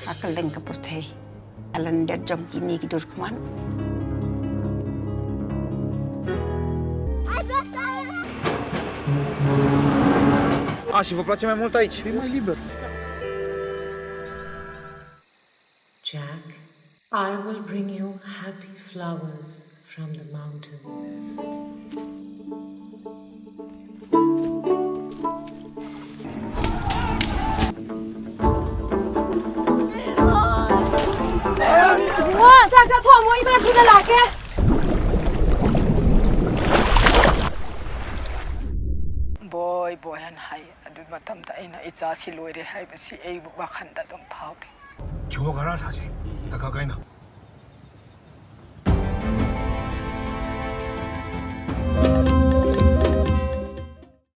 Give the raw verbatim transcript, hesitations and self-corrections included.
Акалын капуртхей. Алан дер джом кини ки дуркман. Ah, si vă place mai mult aici. E mai liber. Jack, I will bring you happy flowers from the mountains. ꯆꯥꯛ ꯆꯥꯊꯣꯛꯑꯝꯃꯣ, ꯏꯃꯥ ꯊꯨꯅ ꯂꯥꯛꯀꯦ꯫ ꯕꯣꯏ, ꯕꯣꯏ ꯍꯥꯏꯅ ꯍꯥꯏ꯫ ꯑꯗꯨꯒꯤ ꯃꯇꯝꯗ ꯑꯩꯅ ꯏꯆꯥꯁꯤ ꯂꯣꯏꯔꯦ ꯍꯥꯏꯕꯁꯤ ꯑꯩꯕꯨ ꯋꯥꯈꯜꯗ ꯑꯗꯨꯝ ꯐꯥꯎꯔꯤ꯫ ꯁꯤꯒꯣ ꯈꯔ ꯁꯥꯁꯦ, ꯇꯛꯈ ꯀꯥꯏꯅ꯫